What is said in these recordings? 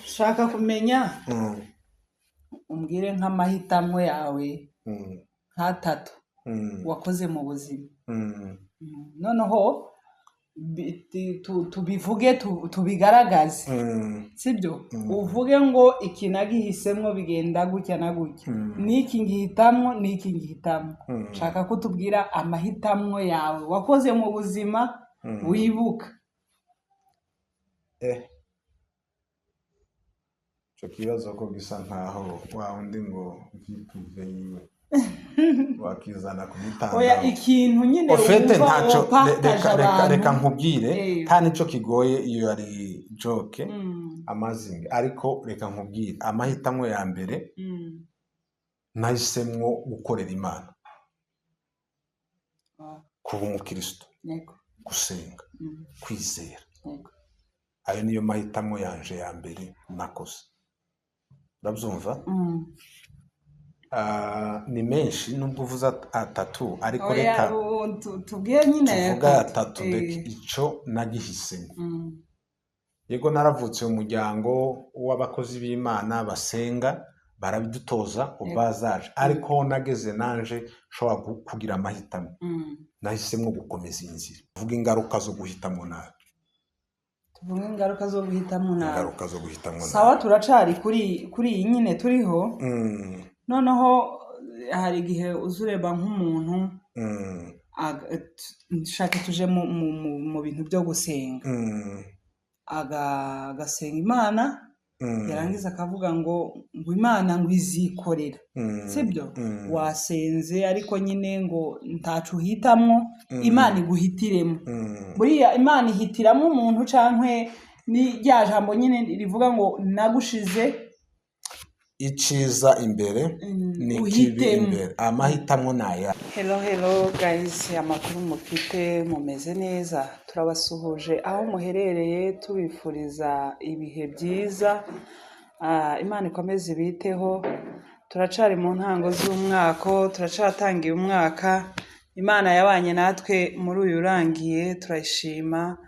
Shaka kumenya, umbwire nk'amahitamo yawe nk'atatu wakoze mu buzima. Noneho tubivuge, tubigaragaze, sibyo? Uvuge ngo iki nagihisemo bigenda gutya na gutya, n'iki ngihitamwo, n'iki ngihitamwo. Shaka ko utubwira amahitamo yawe wakoze mu buzima wibuka. Ico kibazo ko gisa nkaho wa wundi ngo vie privée yiwe wakizana ku Oya, gitanda. ikintu nyine Au fait, wumva ntaco wopartage reka reka abantu. Reka nkubwire, nta nico kigoye iyo ari joke amazinga, ariko reka nkubwire amahitamo ya mbere. Nahisemwo gukorera Imana, kuba umukristo, gusenga, kwizera. Ayo niyo mahitamo yanje ya mbere nakoze, urabyumva? Ah, ni menshi nubwo uvuze atatu, ariko Oya, reka ubu tubwire nyine aya tuvuga atatu. atatu. Reka ico nagihisemo. Yego, naravutse mu muryango w'abakozi b'Imana basenga, barabidutoza ubazaje, ariko nageze nanje nshobora kugira amahitamo, nahisemo gukomeza inzira. Vuga ingaruka zo guhitamo nabi. Tuvuge ingaruka zo guhitamo nabi. Ingaruka zo guhitamo nabi. Sawa, turacari kuri iyi nyine turiho. Noneho hari igihe uza ureba nk'umuntu, nshaka tuje mu bintu byo gusenga, agasenga Imana, yarangiza akavuga ngo Imana ngo izikorera, sibyo? Wasenze ariko nyine ngo ntacu uhitamwo, Imana iguhitiremo. Buriya Imana ihitiramo umuntu, canke ni rya jambo nyine rivuga ngo nagushize Iciza imbere ni kibi uhitemo. imbere, amahitamo ni aya. Hello, hello guys, amakuru mufite? Mumeze neza? Turabasuhuje aho muherereye, tubifuriza ibihe byiza. Imana ikomeze ibiteho. Turacari mu ntango z'umwaka, turacatangiye umwaka. Imana yabanye natwe muri uyu urangiye, turayishima,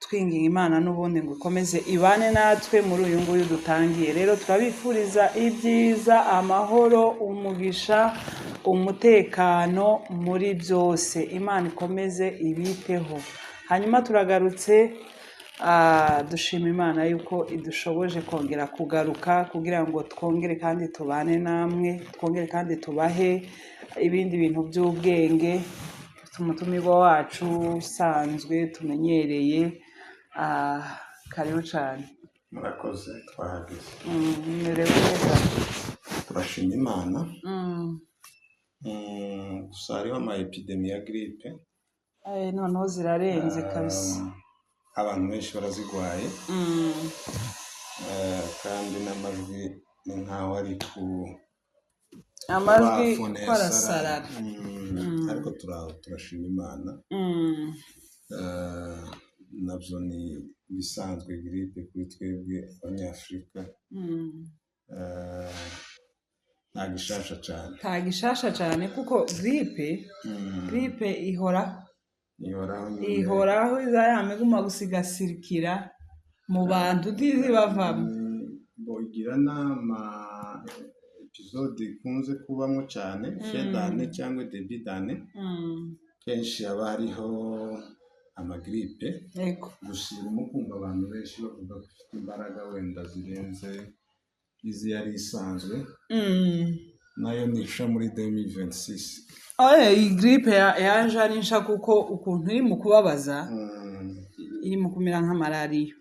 twinginga Imana n'ubundi ngo ikomeze ibane natwe muri uyu nguyu dutangiye. Rero turabifuriza ibyiza, amahoro, umugisha, umutekano muri byose. Imana ikomeze ibiteho. Hanyuma turagarutse, dushima Imana yuko idushoboje kongera kugaruka kugira ngo twongere kandi tubane namwe, twongere kandi tubahe ibindi bintu by'ubwenge. Dufite umutumirwa wacu usanzwe tumenyereye. Karibu cyane. Murakoze, twahageze. Merewe neza? Turashima Imana. Gusa hariho ama épidémies ya grippe. Noneho zirarenze kabisa. Abantu benshi barazigwaye. Kandi n'amajwi ni nkaho ari ku Amajwi bafone ko arasarara. Ariko turaho, turashima Imana. Nabyo ni ibisanzwe, grippe kuri twebwe Abanyafurika. Nta gishasha cyane. Nta gishasha cyane, kuko grippe grippe ihoraho. Ihoraho nyine. Ihoraho, iza yama iguma gusigasirikira mu bantu, ntizibavamo. Bo igira n'ama épisodes ikunze kubamo cyane, fin d'année cyangwa début d'année. Kenshi haba hariho amagrippe. Gusa urimo kumva abantu benshi bavuga ko ifite imbaraga wenda zirenze izi yari isanzwe. Nayo nisha muri 2026. Oya, iyi grippe yaje ari nsha, kuko ukuntu iri mu kubabaza, iri mu kumera nka malariya.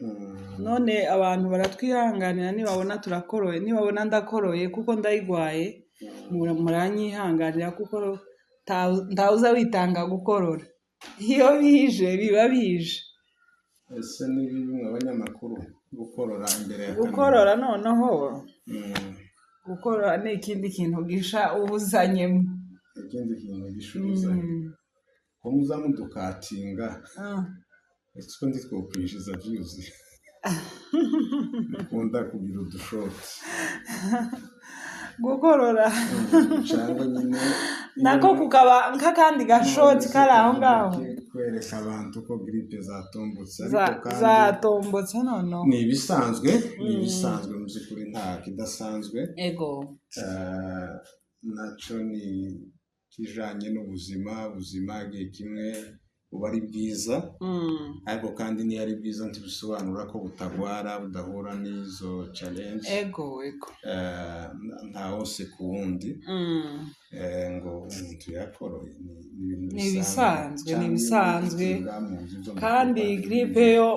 None abantu baratwihanganira nibabona turakoroye, nibabona ndakoroye kuko ndayigwaye, muranyihanganira, kuko ntawuza witanga gukorora. Iyo bije biba bije. Ese ni bibi mwe abanyamakuru gukorora imbere ya kamera? Gukorora noneho, gukorora ni ikindi kintu gisha ubuzanyemo. Ikindi kintu gishuzanye ko muza mudukatinga. Ese ko ndi twokwinjiza views, mukunda kugira udushoti. Gukorora. Cyangwa nyine nako kukaba nk'akandi gashoti kari aho ngaho. Kwereka abantu ko grippe zatombotse, ariko kandi Zatombotse noneho. Ni ibisanzwe, ni ibisanzwe mu by'ukuri, nta kidasanzwe. Ego. Nacyo ni kijanye n'ubuzima. Ubuzima igihe kimwe buba ari bwiza, ariko kandi niyo ari bwiza ntibisobanura ko butagwara, budahura n'izo challenge. Ego ego. Nta wose ku wundi. Ngo umuntu yakoroye ni ibintu Ni ibisanzwe, ni cyangwa ibisanzwe. ibitinda mu nzu zo mu Kandi Rwanda. Grippe yo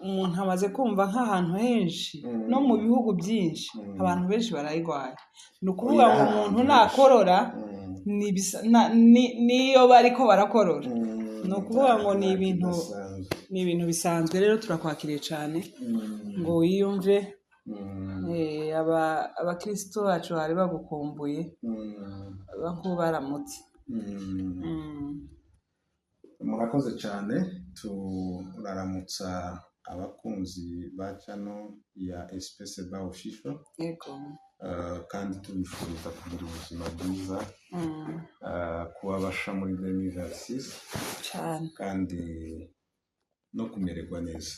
umuntu amaze kumva nk'ahantu henshi, no mu bihugu byinshi, abantu benshi barayirwaye. Ni ukuvuga ngo Oya, umuntu ahantu nakorora, niyo bariko barakorora, ni ukuvuga ngo ni nta ibintu kidasanzwe. Ni ibintu bisanzwe. Rero turakwakiriye cyane ngo wiyumve. Abakristo bacu bari bagukumbuye, baramutse. Murakoze cyane. Turaramutsa abakunzi ba channel ya Espèce Ba Official, kandi tubifuriza kugira ubuzima bwiza, kubabasha muri 2026, Cyane. kandi no kumererwa neza.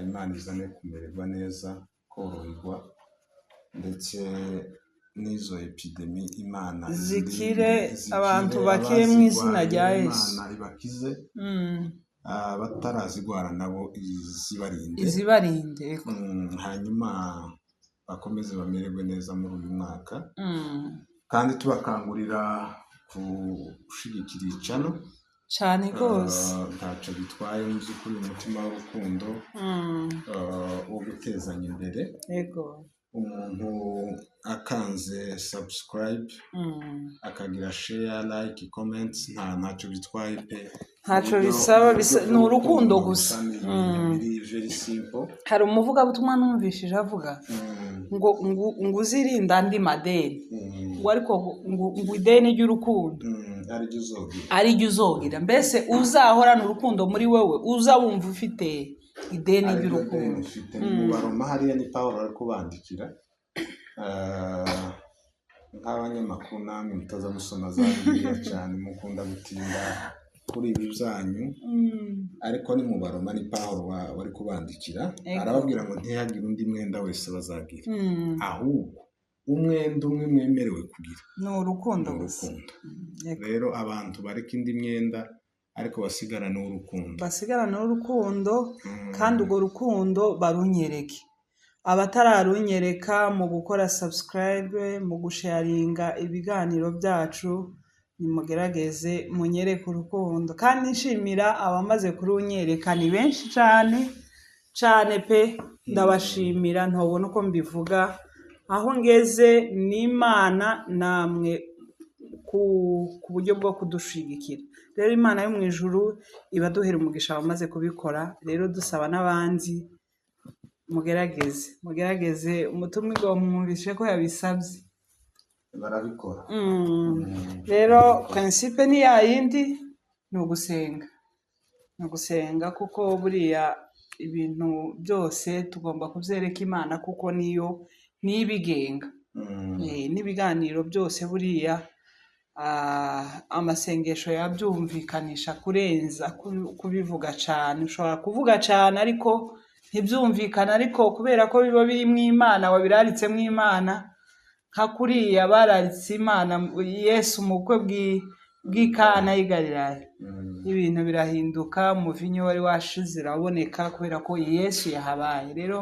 Imana izane kumererwa neza, koroherwa, ndetse n'izo épidémie Imana Zikire, izirinde, zikire, abantu bakire mu izina rya abazirwaye Yesu. Imana ibakize, abatarazigwara nabo izibarinde. Izibarinde, yego. Hanyuma bakomeze bamererwe neza muri uyu mwaka, kandi tubakangurira gushyigikira iyi channel. Cyane rwose. Ntacyo bitwaye mu by'ukuri, umutima w'urukundo, wo gutezanya imbere. Umuntu akanze subscribe, akagira share, like, comments, ntacyo bitwaye pe. Ntacyo Uburyo- bisaba, uburyo ni urukundo bw'urukundo gusa. ni ibintu biri very simple. Hari umuvugabutumwa numvishije avuga ngo uzirinde andi madeni, ngo ariko ngo ideni ry'urukundo ariryo uzogira. Ariryo uzogira. Mbese uzahorana urukundo muri wowe, uza wumva ufite ideni Ariryo ry'urukundo. deni ufite. Mu Baroma hariya ni Pawulo ari kubandikira. Nk'abanyamakuru namwe mutaza musoma za Bibiliya cyane, mukunda gutinda kuri ibi byanyu, ariko ni mu Baroma, ni Pawulo wari kubandikira. Arababwira ngo ntihagire undi mwenda wese bazagira, ahubwo umwenda umwe mwemerewe kugira ni urukundo ni gusa. urukundo. Yego. Rero abantu bareka indi myenda, ariko basigarane urukundo. Basigarane urukundo, kandi urwo rukundo barunyereke. Abatararunyereka mu gukora subscribe, mu gusharinga ibiganiro byacu, nimugerageze munyereke urukundo. Kandi nshimira abamaze kurunyereka, ni benshi cyane cyane pe, ndabashimira ntobona uko mbivuga. Aho ngeze ni Imana namwe ku buryo bwo kudushigikira. Rero Imana yo mu ijuru ibaduhera umugisha abamaze kubikora. Rero dusaba n'abandi, mugerageze, mugerageze. Umutumirwa mwumvishe ko yabisabye. Barabikora. Rero principe ni ya yindi, ni ugusenga, ni ugusenga, kuko buriya ibintu byose tugomba kubyereka Imana, kuko niyo ibigenga. N'ibiganiro byose buriya, amasengesho yabyumvikanisha kurenza kubivuga cyane. Ushobora kuvuga cyane ariko ntibyumvikane, ariko kubera ko biba birimo Imana, wabiraritsemo Imana, nka kuriya bararitse Imana Yesu mu bukwe bw'i Kana y'i Galilaya, ibintu birahinduka, umuvinyo wari washize uraboneka kubera ko Yesu yahabaye. Rero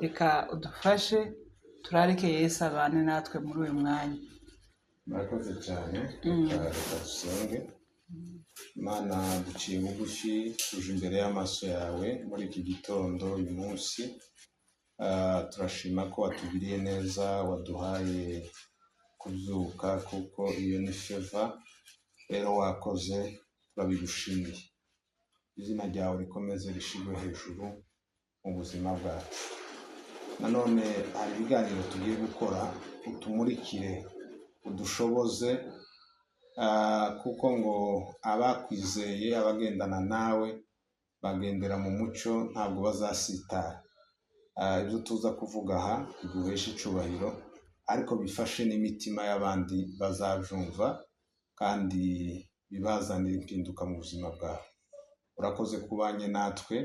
reka udufashe turareke Yesu abane natwe muri uyu mwanya. Murakoze cyane. Reka dusenge. Imana, duciye bugufi, tuje imbere y'amaso yawe muri iki gitondo, uyu munsi. Turashima ko watugiriye neza, waduhaye kubyuka, kuko iyo ni favor. Rero wakoze, turabigushimiye. Izina ryawe rikomeze rishyirwe hejuru mu buzima bwacu. Nanone hari ibiganiro tugiye gukora, utumurikire, udushoboze, kuko ngo abakwizeye, abagendana nawe, bagendera mu mucyo, ntabwo bazasitara. Ibyo tuza kuvuga aha biguheshe icyubahiro. ariko bifashe n'imitima y'abandi bazabyumva kandi bibazanira impinduka mu buzima bwawe. Urakoze kubanye natwe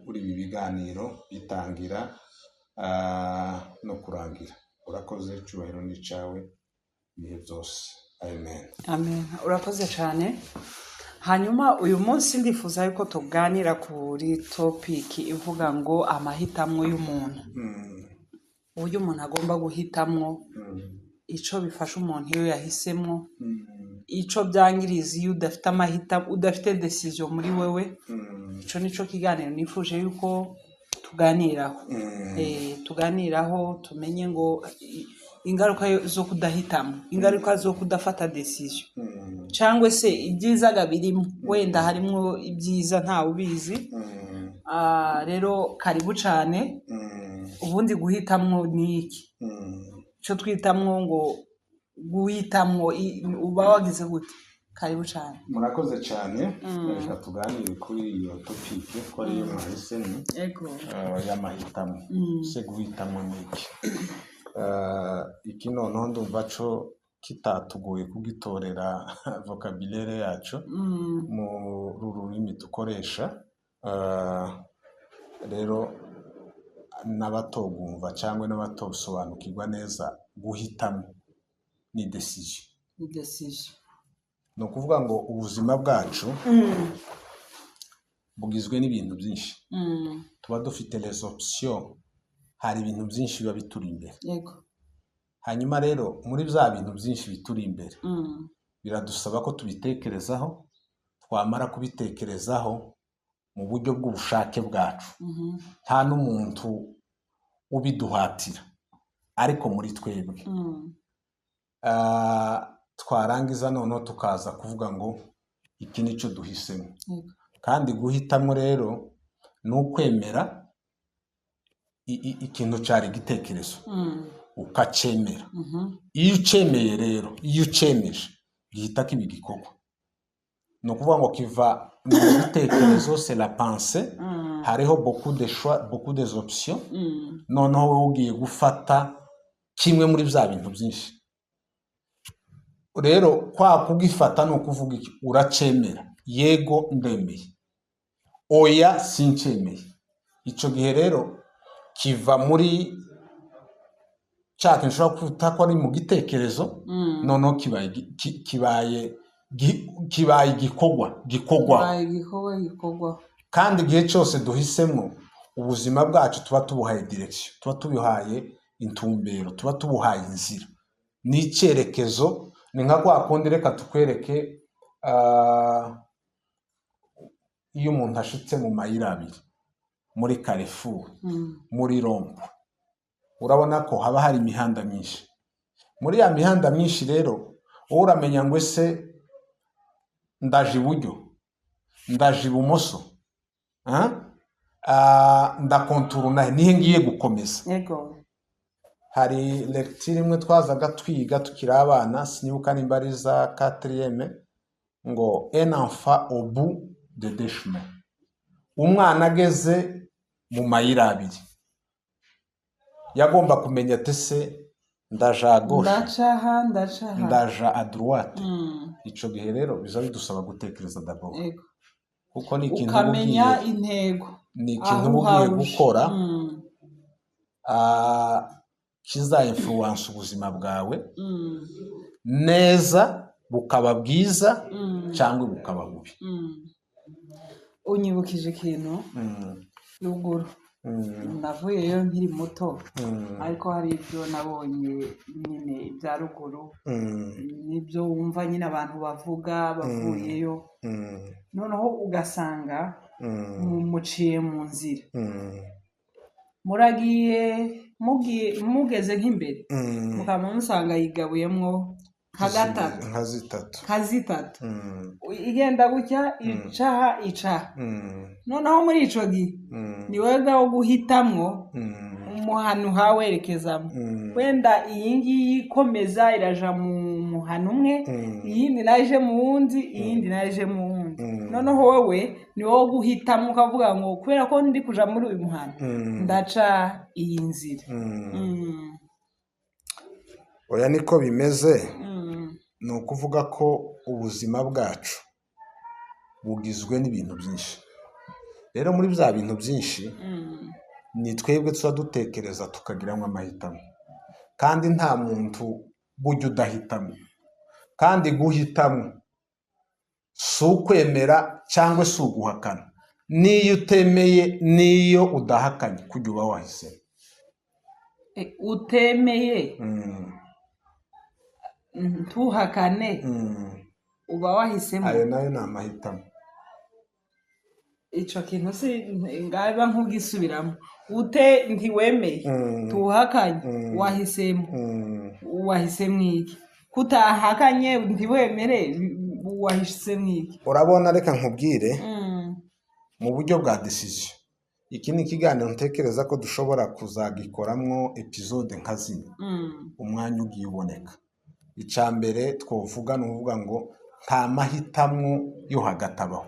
muri ibi biganiro bitangira no kurangira. Urakoze, icyubahiro ni icyawe ibihe byose. Amen. Amen. Urakoze cyane. Hanyuma uyu munsi ndifuza yuko tuganira kuri topic ivuga ngo amahitamo y'umuntu, uburyo umuntu agomba guhitamwo, icyo bifasha umuntu iyo yahisemo, icyo byangiriza iyo udafite amahitamo, udafite decision muri wewe. Icyo nicyo kiganiro nifuje yuko tuganiraho. Tuganiraho tumenye ngo ingaruka zo kudahitamo, ingaruka zo kudafata decision, cyangwa se ibyiza birimo, wenda harimo ibyiza ntawe ubizi. Rero karibu cyane. Ubundi guhitamwo ni iki? Icyo twitamwo ngo guhitamwo uba wagize gute? Karibu cyane. Murakoze cyane. Reka tuganire kuri iyo topic ko ariyo mwahisemo, y'amahitamo. Se guhitamo ni iki? Iki noneho ndumva co kitatugoye kugitorera vocabulaire yacu mu rurimi dukoresha. Rero n'abatogumva cyangwa n'abatosobanukirwa neza, guhitamo ni decision. Ni decision. Ni ukuvuga ngo ubuzima bwacu bugizwe n'ibintu byinshi. Tuba dufite les options, hari ibintu byinshi biba bituri imbere. Hanyuma rero muri bya bintu byinshi bituri imbere, biradusaba ko tubitekerezaho, twamara kubitekerezaho mu buryo bw'ubushake bwacu, nta n'umuntu ubiduhatira, ariko muri twebwe. Twarangiza noneho tukaza kuvuga ngo iki nicyo duhisemo. Kandi guhitamo rero ni ukwemera ikintu cyari igitekerezo, ukacyemera. Iyo ucyemeye rero, iyo ucyemeje, gihita kiba igikorwa. Ni ukuvuga ngo kiva mu bitekerezo, c'est la pensée. Hariho beaucoup de choix, beaucoup des options. Noneho wowe ugiye gufata kimwe muri bya bintu byinshi. Rero kwa kugifata ni ukuvuga iki? Uracyemera, yego ndemeye, oya sincyemeye. Icyo gihe rero kiva muri cya kintu ushobora kwita ko ari mu gitekerezo, noneho kibaye igikorwa gikorwaho. Kibaye igikorwa gikorwaho. Kandi igihe cyose duhisemo, ubuzima bwacu tuba tubuhaye direction, tuba tubuhaye intumbero, tuba tubuhaye inzira n'icyerekezo. Ni nka kwa kundi, reka tukwereke, iyo umuntu ashitse mu mayira abiri, muri carrefour, muri rond-point, urabona ko haba hari imihanda myinshi. Muri ya mihanda myinshi rero, wowe uramenya ngo ese ndaje iburyo, ndaje ibumoso, ah? Ndakonturuna nihe ngiye gukomeza? Hari lecture imwe twazaga twiga tukiri abana, sinibuka nimba ari za quatrième, ngo un enfant au bout de deux chemins, umwana ageze mu mayira abiri yagomba kumenya ati se ndaja à gauche, Ndaca aha, ndaca aha, ndaja à droite. Ico gihe rero biza bidusaba gutekereza d'abord, kuko ni ikintu uba ukamenya ugiye intego, ni ikintu aho uba ugiye uhawuje. gukora, kiza influence ubuzima bwawe neza, bukaba bwiza cyangwa bukaba bubi. Unyibukije ikintu. Ruguru navuyeyo nkiri muto, ariko hari ibyo nabonye nyine ibya ruguru, nibyo wumva nyine abantu bavuga bavuyeyo, noneho ugasanga muciye mu nzira, muragiye, mugiye, mugeze nk'imbere, mukaba musanga yigabuyemwo nka gatatu, nka zitatu, nka zitatu, igenda gutya, icaha, icaha. Noneho muri ico gihe ni wowe wo guhitamwo umuhano uhawerekezamo. Wenda iyi ngiyi ikomeza iraja mu muhano umwe, iyindi nayo ije mu wundi, iyindi nayo ije mu wundi. Noneho wowe ni wowe guhitamo, ukavuga ngo kubera ko ndi kuja muri uyu muhano, ndaca iyi nzira. Oya, niko bimeze. Ni ukuvuga ko ubuzima bwacu bugizwe n'ibintu byinshi. Rero muri bya bintu byinshi, ni twebwe tuba dutekereza tukagiramo amahitamo, kandi nta muntu burya udahitamo. Kandi guhitamo si ukwemera cyangwa si uguhakana. N'iyo utemeye, n'iyo udahakanye, kujya uba wahisemo. Utemeye, ntuhakane, uba wahisemo. Ayo nayo ni amahitamo. Ico kintu si ngaba nkugisubiramo ute? Ntiwemeye, tuhakanye, wahisemo. Wahisemo iki? Kutahakanye, ntiwemere, wahisemo iki? Urabona, reka nkubwire mu buryo bwa décision. Iki ni ikiganiro ntekereza ko dushobora kuzagikoramwo épisode nka zino umwanya ugiye uboneka. Icya mbere twovuga ni ukuvuga ngo nta mahitamo yo hagati abaho,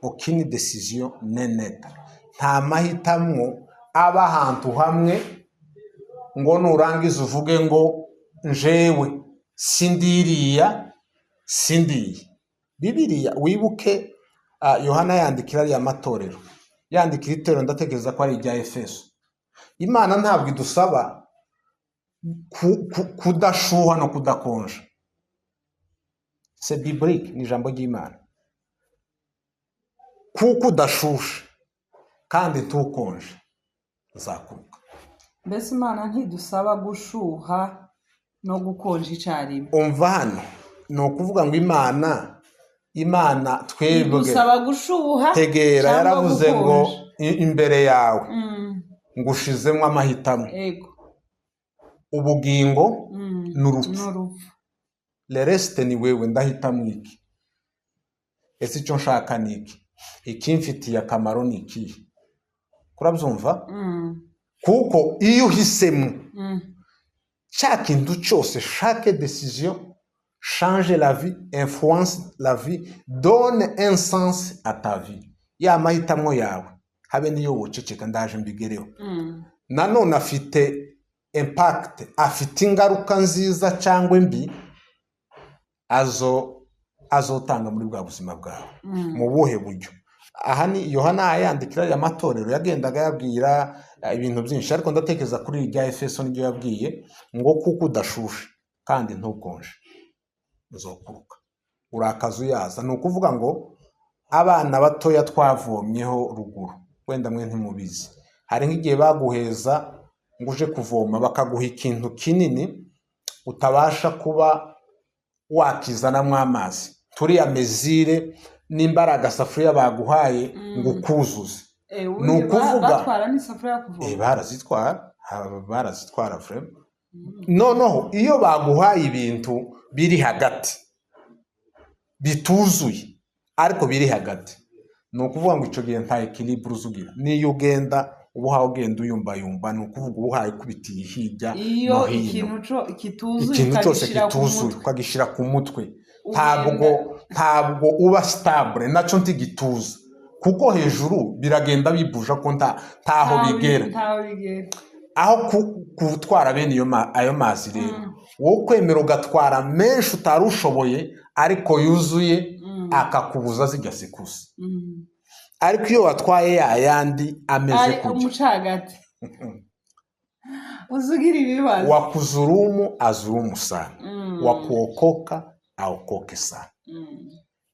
aucune décision n'est neutre. Nta mahitamo aba ahantu hamwe ngo nurangiza uvuge ngo njewe sindiriya sindiye. Bibiliya, wibuke, Yohana yandikira ariya matorero, yandikira itorero, ndatekereza ko ari irya Efeso. Imana ntabwo idusaba kudashuha no kudakonja. C'est biblique, ni ijambo ry'Imana. Kuko udashushe kandi ntukonje, nzakuruka. Mbese Imana ntidusaba gushuha no gukonja icyarimwe? Umva hano, ni ukuvuga ngo Imana twebwe Idusaba gushuha tegera cyangwa yaravuze ngo gukonja. Imbere yawe ngushizemo amahitamo, ubugingo n'urupfu. N'urupfu. Le reste ni wewe. Ndahitamo iki? Ese icyo nshaka ni iki? Ikimfitiye akamaro ni ikihe? Kurabyumva? Kuko iyo uhisemo cya kintu cyose, chaque décision change la vie, influence la vie, donne un sens à ta vie. Ya mahitamo yawe, habe niyo woceceka, ndaje mbigereho, nanone afite impact, afite ingaruka nziza cyangwa mbi azo azotanga muri bwa buzima bwawe. Mu buhe buryo? Aha ni Yohana yandikira aya matorero, yagendaga yabwira ibintu byinshi, ariko ndatekereza kuri irya Efeso niryo yabwiye ngo kuko udashushe kandi ntukonje, uzokuruka. Urakaza uyaza. Ni ukuvuga ngo abana batoya twavomyeho ruguru, wenda mwe ntimubizi, hari nk'igihe baguheza ngo uje kuvoma, bakaguha ikintu kinini utabasha kuba wakizanamo amazi. Turiya mesure, nimba ari agasafuriya baguhaye ngo ukuzuze. Ubundi Ni ukuvuga- batwara n'isafuriya yo kuvoma? Barazitwara, barazitwara vraiment. Noneho iyo baguhaye ibintu biri hagati, bituzuye ariko biri hagati, ni ukuvuga ngo icyo gihe nta équilibre uzugira. N'iyo ugenda, uba uhawe ugenda uyumbayumba. Ni ukuvuga uba uhaye ukubitiye hirya Iyo no hino. ikintu kituzuye, Ikintu cyose ukagishyira ku kituzuye mutwe, ukagishyira ku mutwe, ntabwo uba stable, nacyo ntigituza, kuko hejuru biragenda bibuja ko ntaho bigera. Ntaho bigera. Aho gutwara bene iyo ayo mazi rero, wowe kwemera ugatwara menshi utari ushoboye ariko yuzuye, akakubuza zijya sikusi. Ariko iyo watwaye ya yandi ameze Ari kujya umucagati, uzugira ibibazo. Wakuzurumu azurumu sana, wakuokoka aokoke sana.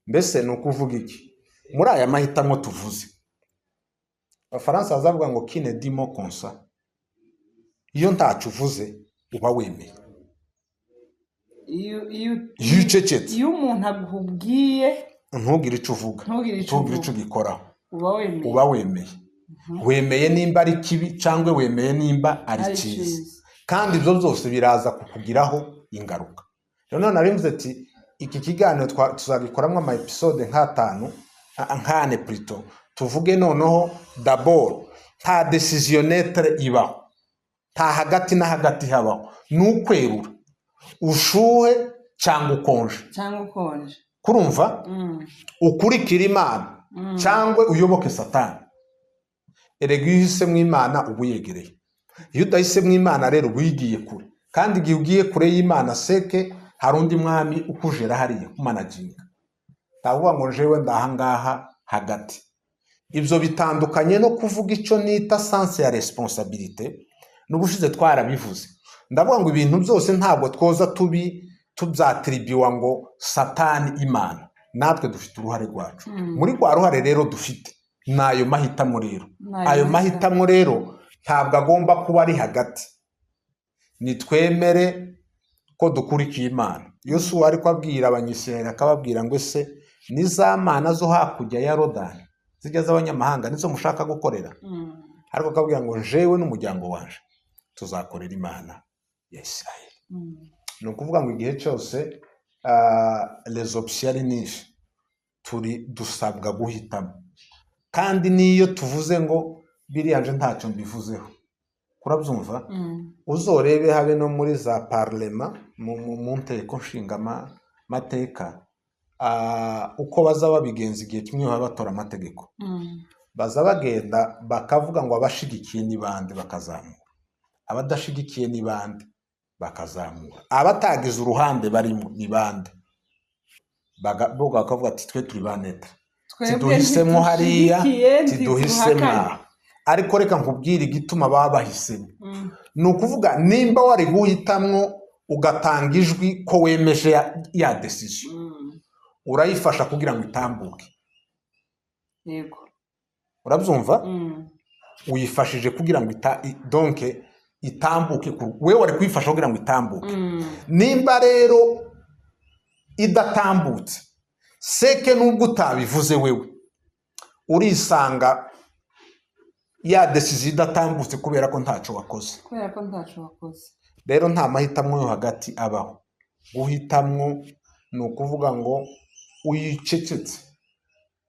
Mbese ni ukuvuga iki muri aya mahitamo tuvuze? Abafaransa bazavuga ngo qui ne dit mot consent. Iyo ntacyo uvuze, uba wemeye. Iyo Iyo ucecetse, iyo umuntu akubwiye ntugire icyo uvuga, ntugire icyo ntugire icyo uvuga, ugikoraho, uba wemeye. Uba wemeye. Wemeye nimba ari kibi cyangwa wemeye nimba ari ari cyiza. Cyiza. Kandi ibyo byose biraza kukugiraho ingaruka. Rero none nari ati iki kiganiro tuzagikoramo ama épisode nk'atanu, nk'ane plutôt. Tuvuge noneho d'abord, nta décision neutre ibaho, nta hagati na hagati habaho. Ni ukwerura, ushuhe cyangwa ukonje. Cyangwa ukonje. Kurumva? Ukurikira Imana cyangwa uyoboke Satani. Erega iyo uhisemo Imana, uba uyegereye. Iyo udahisemo Imana rero, uba uyigiye kure. Kandi igihe ugiye kure y'Imana, seke hari undi mwami ukujera hariya kumanaginga. Ndavuga ngo jewe ndahangaha hagati. Ibyo bitandukanye no kuvuga icyo nita sens ya responsabilité. N'ubushize twarabivuze, ndavuga ngo ibintu byose ntabwo twoza tubyatiribiwa ngo Satani, Imana. Natwe dufite uruhare rwacu. Muri rwa ruhare rero dufite ni ayo mahitamo rero. Ni ayo mahitamo rero ntabwo agomba kuba ari hagati. Nitwemere ko dukurikiye Imana. Yosuwa ariko abwira Abanyisirayeli, akababwira ngo: ese ni za mana zo hakurya ya Yorodani zijya z'abanyamahanga nizo mushaka gukorera? Ariko akabwira ngo: jewe n'umuryango wanje tuzakorera Imana ya Isirayeli. Ni ukuvuga ngo igihe cyose les options ari nyinshi, turi dusabwa guhitamo. Kandi n'iyo tuvuze ngo biriya nje ntacyo mbivuzeho, urabyumva? Uzorebe habe no muri za parlement, mu nteko nshingamateka, uko baza babigenza. Igihe kimwe baba batora amategeko, baza bagenda bakavuga ngo abashigikiye ni bande, bakazamura, abadashigikiye ni bande, bakazamura, abatagize uruhande barimo ni bande. Bo bakavuga ati: twe turi ba neutre. Twebwe Tiduhisemo hariya, ntidushigikiye, tiduhisemo ntituhakanye. aha. Ariko reka nkubwire igituma baba bahisemo. Ni ukuvuga nimba wari guhitamwo ugatanga ijwi ko wemeje ya décision, urayifasha kugira ngo itambuke. Urabyumva? Uyifashije kugira ngo donc itambuke, wewe wari kuyifasha kugira ngo itambuke. Nimba rero idatambutse, seke nubwo utabivuze, wewe urisanga ya décision idatambutse kubera ko ntacyo wakoze. Kubera ko ntaco wakoze. Rero nta mahitamo yo hagati abaho. Guhitamwo ni ukuvuga ngo uyicecetse,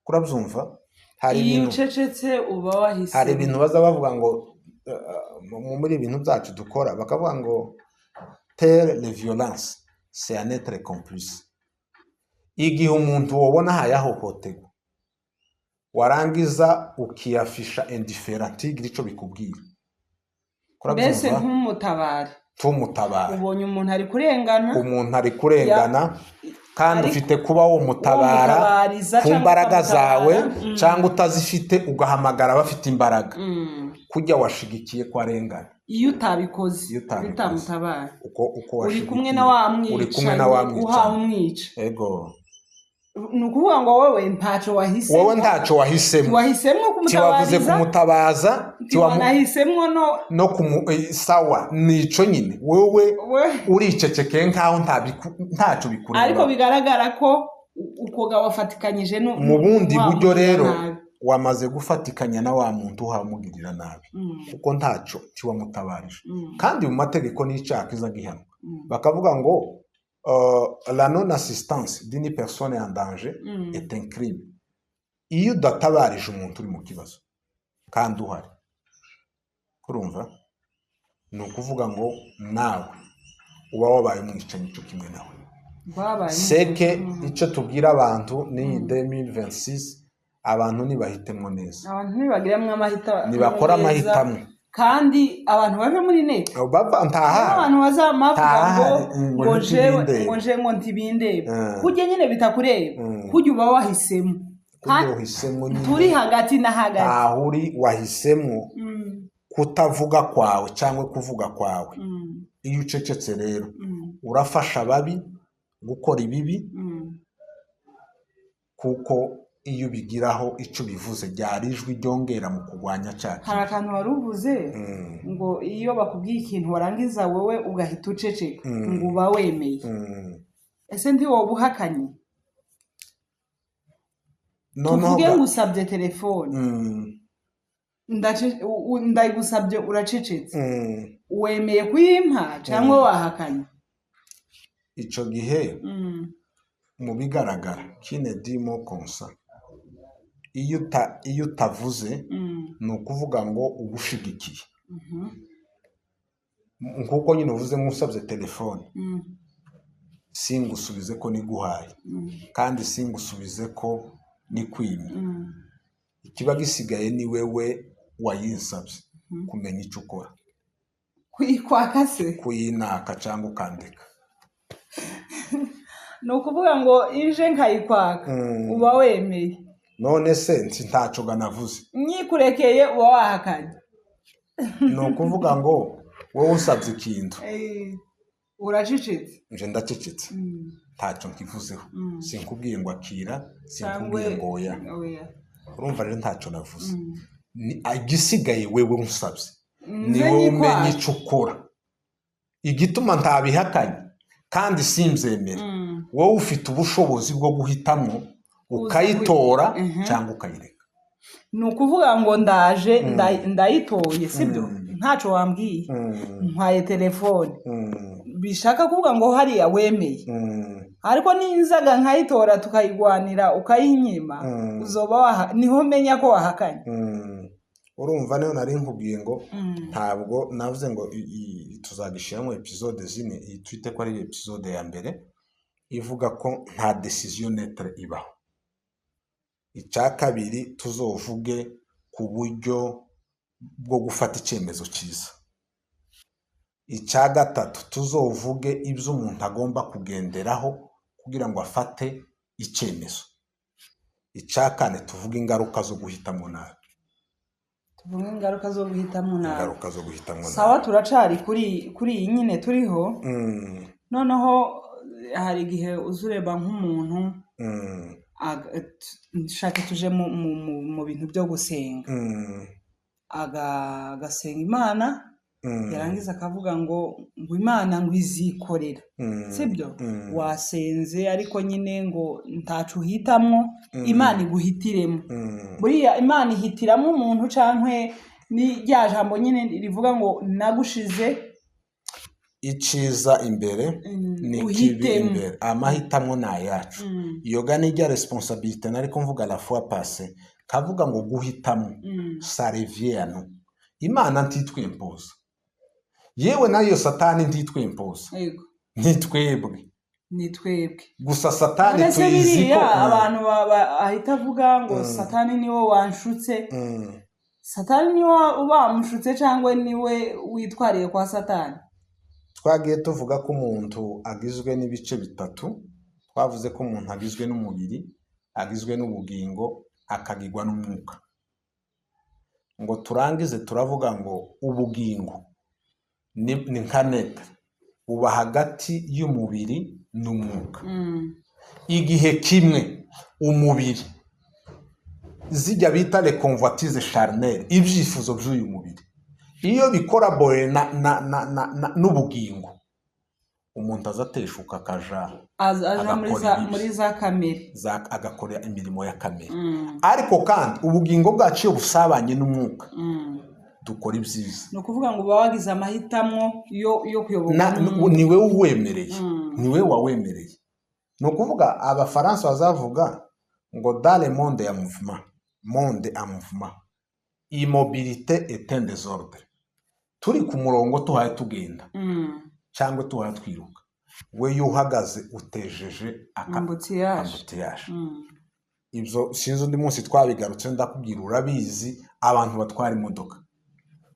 urabyumva? Hari Iyo ibintu ucecetse uba wahisemo. Hari ibintu baza bavuga ngo muri ibintu byacu dukora, bakavuga ngo taire les violences, c'est en être complice. Igihe umuntu wabona hayahohoterwa, warangiza ukiyafisha indifférent, ntigire icyo bikubwira. Mbese Urabyumva? Ntumutabare. Tumutabara. Ubonye umuntu ari kurengana. Umuntu ari kurengana kandi Ariko ufite kuba womutabara womutabariza ku cyangwa mbaraga zawe, ukamutabara. Cyangwa utazifite ugahamagara abafite imbaraga. Kujya washigikiye ko arengana. Iyo utabikoze, Iyo utabikoze. utamutabara, uko uri kumwe washigikiye. na wa mwicanyi. Uri kumwe na wa mwicanyi. Uhawe umwica. Ego. Ni ukuvuga ngo wowe ntacyo wahisemo. Wowe ntacyo wahisemo. Wahisemo Tiwavuze kumutabarira, kumutabaza, ntiwanahisemo no no kumu sawa, nico nyine wowe we uricecekeye nkaho ntacyo bikureba. Ariko bigaragara ko ukoga wafatikanyije Mu bundi wa buryo mugirira rero nabi. wamaze gufatikanya na wa muntu uhamugirira nabi, kuko ntacyo tiwamutabarije. Kandi mu mategeko n'icyaha kiza gihanwa. Bakavuga ngo la non assistance d'une personne en danger est un crime. Iyo udatabarije umuntu uri mu kibazo kandi uhari, kurumva, ni ukuvuga ngo nawe uba wabaye umwicanyi cyo kimwe nawe. Babaye Seke icyo tubwira abantu ni 2026, abantu nibahitemo neza. Abantu ntibagiramo amahitamo Nibakora meza. amahitamo. Kandi abantu bave muri net. Bava ntahari. Abantu bazamavuga ngo Ntahari, ngo ngo jewe ntibindeba. ngo je ngo ntibindeba. Kujya nyine bitakureba, kujya uba wahisemo. Kujya uhisemo nyine. Turi hagati na hagati. Ntaho uri, wahisemo kutavuga kwawe cyangwa kuvuga kwawe. Iyo ucecetse rero, urafasha ababi gukora ibibi, kuko iyo ubigiraho icyo ubivuze ryari ijwi ryongera mu kurwanya cya Hari kibi. akantu wari uvuze ngo iyo bakubwiye ikintu, warangiza wowe ugahita uceceka, ngo uba wemeye. Ese ntiwoba uhakanye? Noneho Tuvuge ngo usabye telefone, ndayigusabye, uracecetse, wemeye kuyimpa cyangwa wahakanye? Icyo gihe, mu bigaragara, qui ne dit mot consent. Iyo utavuze, ni ukuvuga ngo uba ushigikiye. Nk'uko nyine uvuze nk'usabye telefone, singusubize ko niguhaye, kandi singusubize ko nikwimye, ikiba gisigaye ni wewe wayinsabye kumenya icyo ukora. Kuyikwaka se? Kuyinaka cyangwa ukandika. Ni ukuvuga ngo ije nkayikwaka, uba wemeye. None se ntacyo navuze? Nyikurekeye uba wahakanye. Ni ukuvuga ngo wowe usabye ikintu, uracecetse. Nje ndacecetse, ntacyo nkivuzeho, sinkubwiye ngo akira, sinkubwiye ngo oya. Urumva rero ntacyo navuze. Igisigaye wewe unsabye ni wowe umenya icyo ukora. Igituma ntabihakanye kandi simbyemere, wowe ufite ubushobozi bwo guhitamo ukayitora cyangwa ukayireka. Ni ukuvuga ngo ndaje ndayitoye, sibyo? Ntacyo wambwiye, ntwaye telefone, bishaka kuvuga ngo hariya wemeye. Ariko ninzaga nkayitora tukayigwanira ukayinyima, uzoba niho menya ko wahakanye. Urumva niyo nari nkubwiye ngo ntabwo navuze ngo tuzagishyiramo episode zine. Iyi twite ko ari episode ya mbere ivuga ko nta decision neutre ibaho. Icya kabiri, tuzovuge ku buryo bwo gufata icyemezo cyiza. Icya gatatu, tuzovuge ibyo umuntu agomba kugenderaho kugira ngo afate icyemezo. Icya kane, tuvuge ingaruka zo guhitamo nabi. Tuvuge ingaruka zo guhitamo nabi. Ingaruka zo guhitamo nabi. Sawa, turacari kuri iyi nyine turiho. Noneho hari igihe uzureba nk'umuntu, nshaka tuje mu bintu byo gusenga, agasenga Imana, yarangiza akavuga ngo Imana ngo izikorera, sibyo? Wasenze ariko nyine ngo ntacu uhitamwo, Imana iguhitiremo. Buriya Imana ihitiramo umuntu, cyangwa ni rya jambo nyine rivuga ngo nagushize iciza imbere ni kibi imbere, amahitamo ni ayacu. Iyo ga ni ijya responsabilité nari kumvuga la fois passée, kavuga ngo guhitamo ça revient à nous. Imana ntitwimpoza, yewe nayo Satani ntitwimpoza, nitwebwe. Nitwebwe gusa. Satani tuyizi ko abantu bahita avuga ngo Satani niwe wanshutse. Satani niwe bamushutse cyangwa niwe witwariye kwa Satani? Twagiye tuvuga ko umuntu agizwe n'ibice bitatu. Twavuze ko umuntu agizwe n'umubiri, agizwe n'ubugingo, akagirwa n'umwuka. Ngo turangize turavuga ngo ubugingo ni nka neta, buba hagati y'umubiri n'umwuka. Igihe kimwe umubiri zijya bita les convoitises charnelles, ibyifuzo by'uyu mubiri, iyo bikora boye n'ubugingo, umuntu azateshuka akaja aja muri za kamere, agakora imirimo ya kamere. Ariko kandi ubugingo bwacu iyo busabanye n'umwuka, dukora ibyiza. Ni ukuvuga ngo uba wagize amahitamo yo kuyoboka. Ni we uwemereye, ni we wawemereye. Ni ukuvuga Abafaransa bazavuga ngo dans le monde ya mouvement, monde en mouvement, immobilité est un désordre. Turi ku murongo tuhaye tugenda cyangwa tuhaye twiruka, we iyo uhagaze utejeje embouteillage. Ibyo sinzi undi munsi twabigarutse, ndakubwira urabizi, abantu batwara imodoka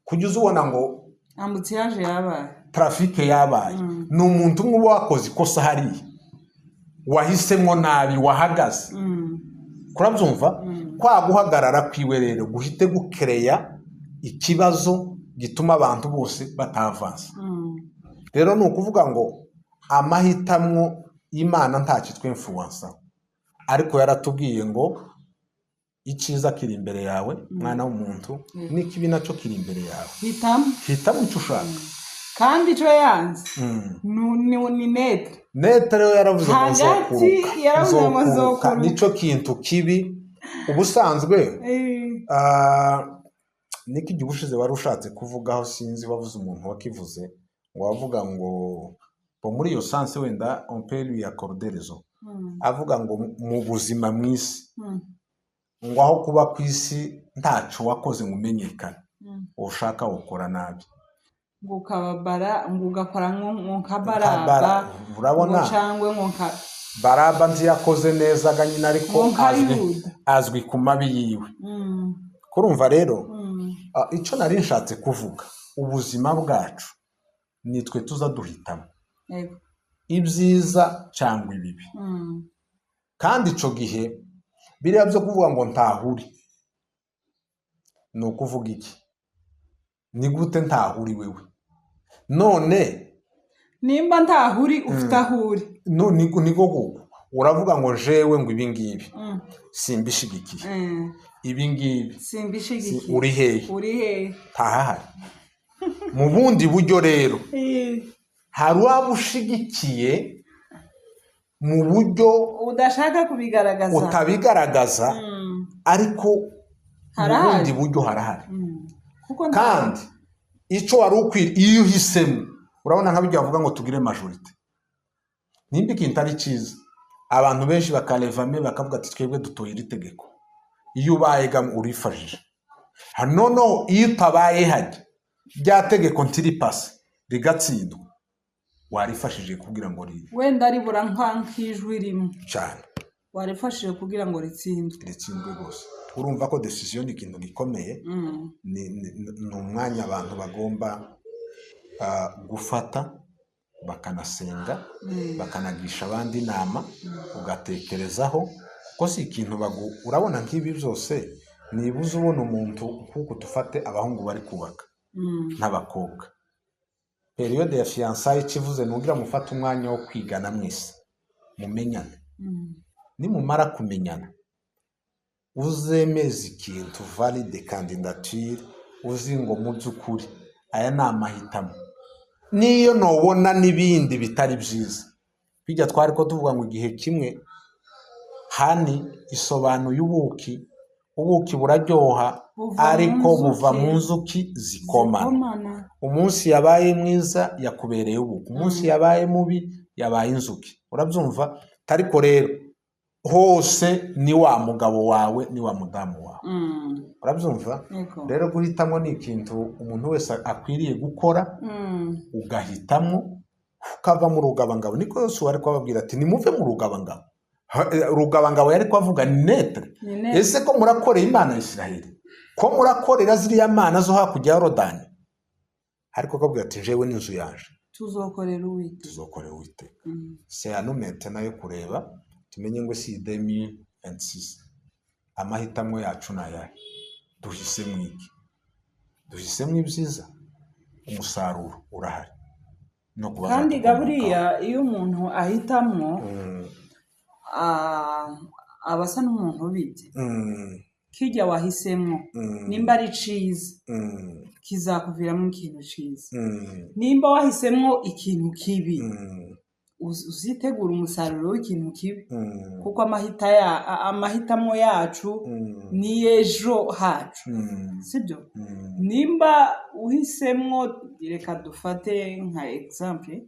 kugeza ubona ngo embouteillage yabaye, trafic yabaye, ni umuntu umwe uba wakoze ikosa hariya, wahisemo nabi, wahagaze. Kurabyumva kwa guhagarara kwiwe rero guhite gukereya ikibazo gituma abantu bose batavansa. Rero ni ukuvuga ngo amahitamo Imana ntacyo twinfluensa, ariko yaratubwiye ngo icyiza kiri imbere yawe mwana w'umuntu, n'ikibi nacyo kiri imbere yawe, hitamo icyo ushaka. Kandi icyo yanze ni netre. Netre rero yaravuze ngo nzokuruka, nicyo kintu kibi ubusanzwe. Niko igihe ubushize wari ushatse kuvugaho, sinzi wavuze umuntu wakivuze ngo wavuga ngo muri iyo sanse wenda on peut lui accorder raison, avuga ngo mu buzima mu isi, ngo aho kuba ku isi ntaco wakoze ngo umenyekane, ushaka ukora nabi, ngo ukababara, ngo ugakora nka Baraba. Urabona cyangwa ngo nka Baraba nzi yakoze neza ganyina, ariko azwi ku mabi yiwe. Kurumva rero icyo nari nshatse kuvuga, ubuzima bwacu Nitwe tuza duhitamo Yego. ibyiza cyangwa ibibi. Kandi ico gihe biriya byo kuvuga ngo ntahuri, ni ukuvuga iki? Ni gute ntahuri wewe? None Nimba ntahuri, ufite aho uri. No, niko kuko uravuga ngo jewe ngo ibi ngibi simbishigikiye, ibi ngibi Simbishigikiye. Uri hehe? Uri hehe? Ntahahari. Mu bundi buryo rero, hari uwaba ushigikiye mu buryo udashaka kubigaragaza, utabigaragaza, ariko mu Harahari. bundi buryo harahari. Kuko Kandi icyo wari ukwiye iyo uhisemo, urabona nka bijya bavuga ngo tugire majorité, nimba ikintu ari cyiza, abantu benshi bakarevame bakavuga ati twebwe dutoye iri tegeko. Iyo ubaye ga urifashije. Noneho iyo utabaye, hajya rya tegeko ntiripase, rigatsindwa, warifashije kugira ngo Wenda ribura nk'ijwi rimwe. Cyane. Warifashije kugira ngo ritsindwe. Ritsindwe rwose. Urumva ko décision ni ikintu gikomeye. Ni umwanya abantu bagomba gufata, bakanasenga, bakanagisha abandi inama, ugatekerezaho, kuko si ikintu bagu. Urabona nk'ibi byose, niba uzi ubona umuntu nk'uku, dufate abahungu bari kubaka n'abakobwa, période ya fiançailles ikivuze nugira mufate umwanya wo kwigana mwese, mumenyane. Nimumara kumenyana, uzemeza ikintu, valide candidature, uzi ngo mu by'ukuri aya ni amahitamo, niyo nubona n'ibindi bitari byiza. Bijya twari ko tuvuga ngo igihe kimwe honey isobanuye ubuki, ubuki buraryoha, Buva mu ariko buva nzuki mu nzuki zikomana. Zikomana. Umunsi yabaye mwiza yakubereye ubuki, umunsi yabaye mubi yabaye inzuki. Urabyumva? Ariko rero hose ni wa mugabo wawe, ni wa mudamu wawe. Urabyumva? Yego. Rero guhitamo ni ikintu umuntu wese akwiriye gukora, ugahitamo ukava mu rugabangabo. Niko Yosuwa ari kubabwira ati nimuve mu rugabangabo. Rugabangabo yari kubavuga ni neutre. Ni neutre. Ese ko murakorera Imana ya Isiraheli, ko murakorera ziriya mana zo hakurya ya Yorodani? Ariko akabwira ati jewe n'inzu yanje Tuzokorera Uwiteka. Tuzokorera Uwiteka. C'est à nous maintenant yo kureba, tumenye ngo si 2026 amahitamo yacu ni ayahe? Duhisemo iki? Duhisemo ibyiza, umusaruro urahari no kuba Kandi bazadukomokaho. Gaburiya iyo umuntu ahitamwo, aba asa n'umuntu ubibye. Kijya wahisemwo, nimba ari ciza, kizakuviramo ikintu ciza. Nimba wahisemwo ikintu kibi, uzitegura umusaruro w'ikintu kibi, kuko amahitamo yacu ni ejo hacu, sibyo? Nimba uhisemwo, reka dufate nka exemple,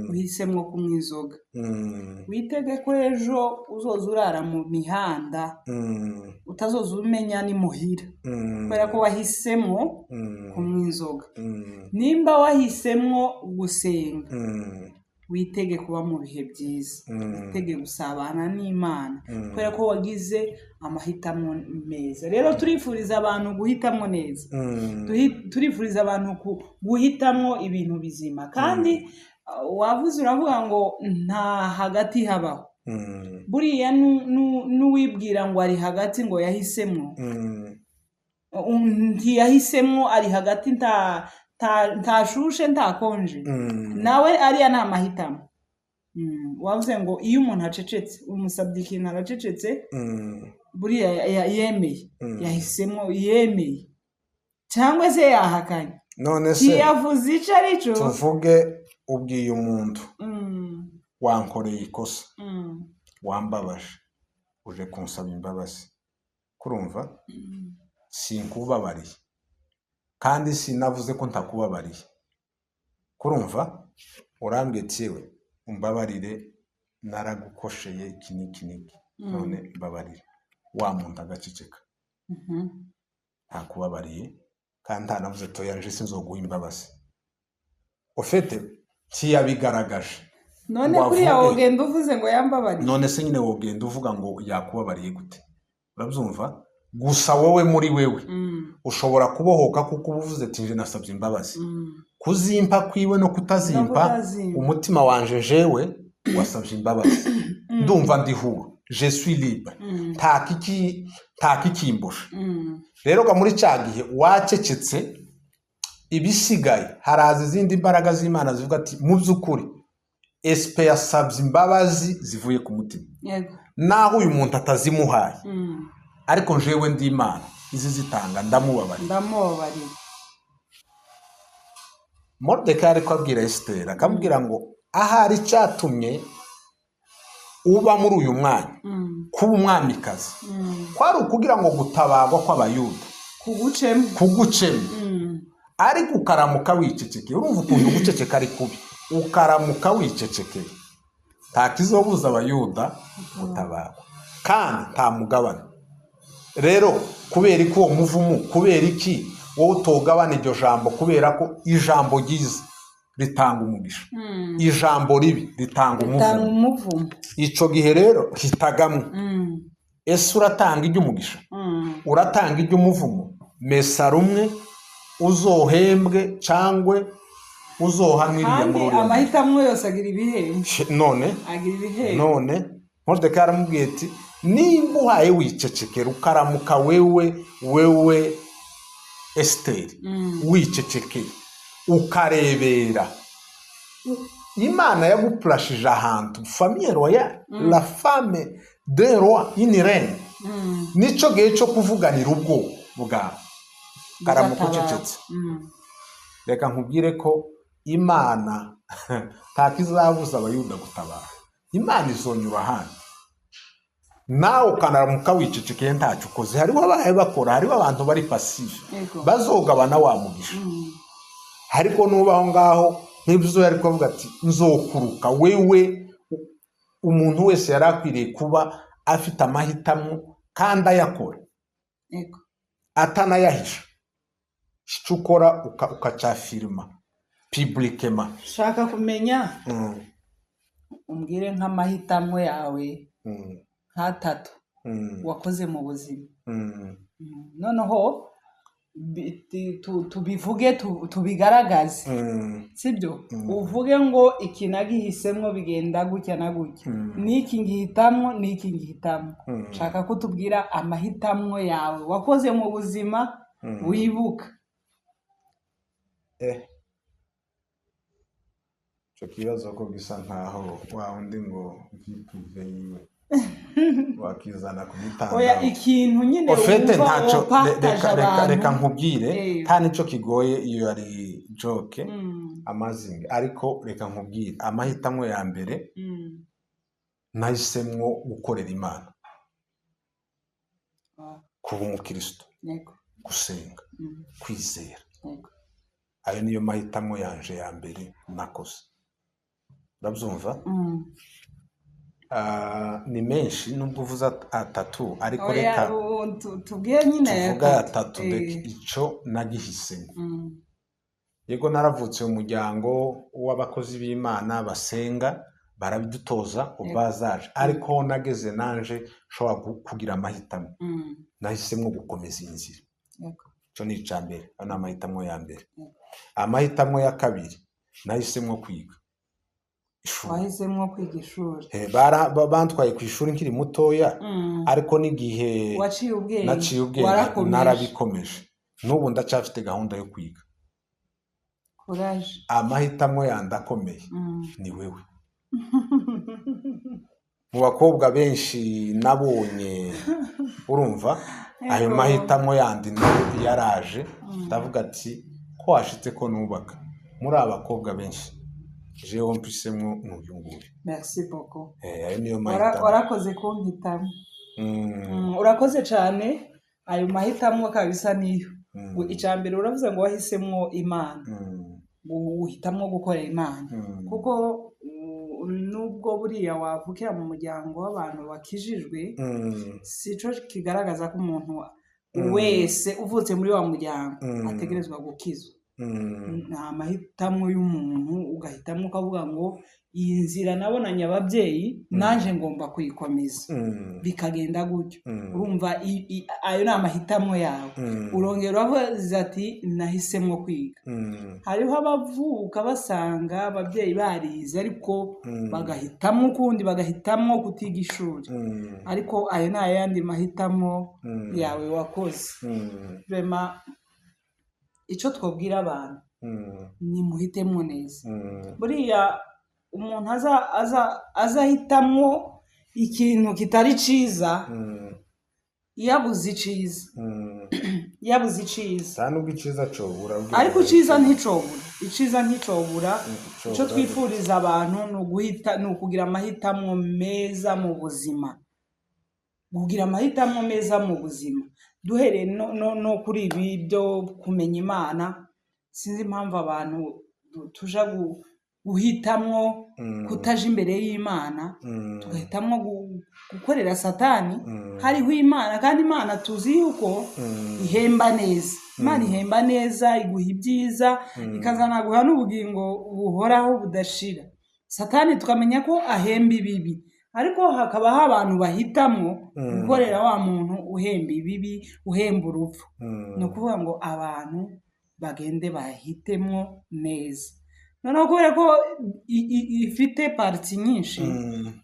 uhisemwo kunywa inzoga, witege ko ejo uzoza urara mu mihanda, utazoza umenya ni muhira, kubera ko wahisemwo kunywa inzoga. Nimba wahisemwo gusenga, witege kuba mu bihe byiza, witege gusabana n'Imana, kubera ko wagize amahitamo meza. Rero turifuriza abantu guhitamo neza. Turifuriza abantu guhitamo ibintu bizima. Kandi wavuze, uravuga ngo nta hagati habaho. Buriya n'uwibwira ngo ari hagati, ngo yahisemo, ntiyahisemo, ari hagati, ntashushe ntakonje, nawe ariya ni amahitamo. Wavuze ngo iyo umuntu acecetse, umusabye ikintu aracecetse, buriya yemeye, yahisemo, yemeye cyangwa se yahakanye. None se Ntiyavuze icyo ari cyo. tuvuge ubwiye umuntu, wankoreye ikosa, wambabaje, uje kunsaba imbabazi, kurumva sinkubabariye, kandi sinavuze ko ntakubabariye. Kurumva urambwiye ati yewe umbabarire, naragukosheye iki n'iki n'iki, none mbabarire. Wa muntu agaceceka, ntakubabariye, kandi ntanavuze toya nje sinzoguha imbabazi. Ufite ntiyabigaragaje None ngo kuriya avuge. wogenda uvuze ngo yambabariye? None se nyine wogenda uvuga ngo yakubabariye gute? Urabyumva? Gusa wowe muri wewe ushobora kubohoka kuko uba uvuze ati nje nasabye imbabazi. Kuzimpa kwiwe no kutazimpa, No kutazimpa. umutima wanje jewe wasabye imbabazi, ndumva ndihura, je suis libre, nta kikimbusha. Rero ga muri cya gihe wacecetse, ibisigaye haraza izindi mbaraga z'Imana zivuga ati mu by'ukuri SP yasabye imbabazi zivuye ku mutima, naho uyu muntu atazimuhaye, ariko jewe ndi Imana izi zitanga, ndamubabarira. Ndamubabarira. Moridekayi ariko abwira Esiteri, akamubwira ngo ahari icyatumye uba muri uyu mwanya, kuba umwamikazi, kwari ukugira ngo gutabagwa kw'Abayuda kugucemo. Kugucemo. Ariko ukaramuka wicecekeye, urumva ukuntu guceceka ari kubi, ukaramuka wicecekeye, nta kizobuza Abayuda gutabagwa kandi nta mugabane. Rero kubera iki uwo muvumo? Kubera iki wowe utogabana iryo jambo? Kubera ko ijambo ryiza ritanga umugisha, ijambo ribi ritanga Tanga umuvumo. Umuvumo. Icyo gihe rero hitagamwe. Ese uratanga iby'umugisha, uratanga iby'umuvumo? Mesa rumwe uzohembwe cyangwa uzohanwe iriya Kandi muri uriya. amahitamo yose agira ibihembo. None Agira ibihembo. None Moridekayi aramubwiye ati nimba uhaye wicecekera, ukaramuka wewe Esiteri wicecekeye ukarebera, Imana yagupurashije ahantu, famille royale, la femme de roi, une reine, nicyo gihe cyo kuvuganira ubwoko bwawe, karamuka Ugatabara. ucecetse, reka nkubwire ko Imana nta kizabuza Abayuda gutabara. Imana izonyura ahandi, nawe ukanaramuka wicecekeye ntacyo ukoze. Hariho abaye bakora, hariho abantu bari passive bazogabana wa mugisha. Ariko nuba aho ngaho nk'ibyo yari kuvuga ati nzokuruka wewe. Umuntu wese yari akwiriye kuba afite amahitamo kandi ayakora, atanayahisha. Icyo ukora ukacyafirima publiquement. Shaka kumenya, umbwire nk'amahitamo yawe nk'atatu wakoze mu buzima. Noneho tubivuge, tubigaragaze, sibyo? Uvuge ngo iki nagihisemo bigenda gutya na gutya, n'iki ngihitamwo, n'iki ngihitamwo. Nshaka ko utubwira amahitamo yawe wakoze mu buzima wibuka. Icyo kibazo ko gisa nkaho wa wundi ngo vie privée yiwe wakizana ku Oya, gitanda. ikintu nyine Au fait, wumva ntacyo wopartage reka reka abantu. Reka nkubwire, nta nicyo kigoye, iyo ari joke amazinga. Ariko reka nkubwire amahitamo ya mbere: nahisemwo gukorera Imana, kuba umukristo, gusenga, kwizera. Ayo niyo mahitamo yanje ya mbere nakoze, urabyumva? Ah, ni menshi nubwo uvuze atatu, ariko Oya, reka ubu tubwire nyine aya tuvuge aya atatu. atatu. Reka icyo nagihisemo. Yego, naravutse mu muryango w'abakozi b'Imana basenga, barabidutoza ubazaje, ariko nageze nanje nshobora kugira amahitamo, nahisemo gukomeza iyi nzira. Icyo ni icya mbere, ayo ni amahitamo ya mbere. Amahitamo ya kabiri, nahisemo kwiga ishuri. Wahisemo kwiga ishuri. Bantwaye ku ishuri nkiri mutoya, ariko n'igihe Waciye ubwenge. naciye ubwenge, Warakomeje. narabikomeje, n'ubu ndacyafite gahunda yo kwiga. Courage. Amahitamo yandi akomeye ni wewe. Mu bakobwa benshi nabonye, urumva ayo mahitamo yandi nayo yaraje, ndavuga ati ko washitse ko nubaka muri aba bakobwa benshi, jewe mpisemwo n'uyu nguyu. Merci beaucoup. Ayo niyo mahitamo. Warakoze kumpitamo. Urakoze cyane, ayo mahitamo kabisa niyo. Icya mbere uravuze ngo wahisemwo Imana, ngo uhitamwo gukorera Imana, kuko nubwo buriya wavukira mu muryango w'abantu bakijijwe, si cyo kigaragaza ko umuntu wese uvutse muri wa muryango ategerezwa gukizwa. Ni amahitamo y'umuntu, ugahitamo ukavuga ngo iyi nzira nabonanye ababyeyi naje ngomba kuyikomeza, bikagenda gutyo. Urumva ayo ni amahitamo yawe. Urongera uravuze ati nahisemo kwiga. Hariho abavuka basanga ababyeyi barize ariko bagahitamo ukundi, bagahitamo kutiga ishuri, ariko ayo ni ayandi mahitamo yawe wakoze. Rema, icyo twabwira abantu ni muhitemo neza. Buriya umuntu azahitamo ikintu kitari cyiza, yabuze icyiza, yabuze icyiza. Nta nubwo icyiza cobura, ariko icyiza nticobura, icyiza nticobura. Icyo twifuriza abantu ni uguhita, ni ukugira amahitamo meza mu buzima, kugira amahitamo meza mu buzima. Duhereye no kuri ibi byo kumenya Imana, sinzi impamvu abantu tuja guhitamwo kutaja imbere y'Imana, tugahitamwo gukorera Satani. Hariho Imana, kandi Imana tuzi yuko ihemba neza. Imana ihemba neza, iguha ibyiza, ikazanaguha n'ubugingo buhoraho budashira. Satani tukamenya ko ahemba ibibi, ariko hakabaho abantu bahitamo gukorera wa muntu uhemba ibibi, uhemba urupfu. Ni ukuvuga ngo abantu bagende bahitemo neza. Noneho kubera ko ifite pariti nyinshi,